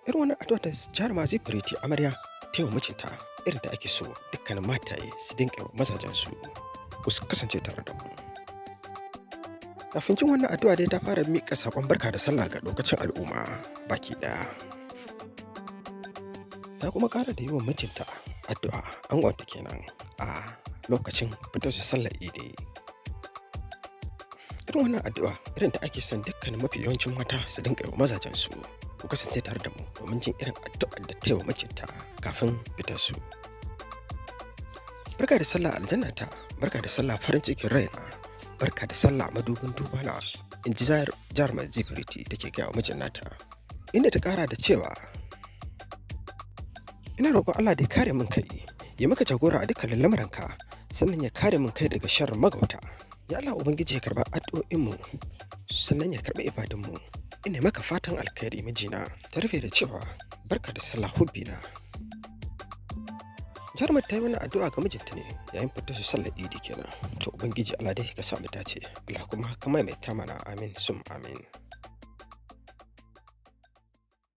Irin wannan addu'a da jaruma Zee Pretty amarya ta yi wa mijinta, irin ta ake so dukkanin mataye su dinga yi wa mazajensu. Ku kasance tare da mu. Kafin jin wannan addu'a dai ta fara miƙa saƙon barka da sallah ga ɗaukacin al'umma baki ɗaya. Ta kuma ƙara da yi wa mijinta addu'a, angonta kenan, a lokacin fitar su sallar idi. Irin wannan addu'a irin ta ake son dukkanin mafi yawancin mata su dinga yi wa mazajensu. Ku kasance tare da mu domin jin irin addu'ar da ta yi wa mijinta kafin fitar su. Barka da sallah aljanna ta, barka da sallah farin cikin raina, barka da sallah madubin duba na, in ji jarumar Zee Pretty take gaya wa mijin nata. Inda ta ƙara da cewa, ina roƙon Allah da ya kare min kai, ya maka jagora a dukkanin lamuranka, sannan ya kare min kai daga sharrin magauta. Ya Allah Ubangiji ya karɓa addu'o'inmu, sannan ya karɓi ibadunmu. Ina maka fatan alkhairi mijina. Ta rufe da cewa, barka da sallah hubbina. Jarumar ta yi wannan addu'a ga mijinta ne yayin fitar su sallar idi kenan. To Ubangiji Allah dai ka sa mu dace, Allah kuma ka maimaita mana, amin sum amin.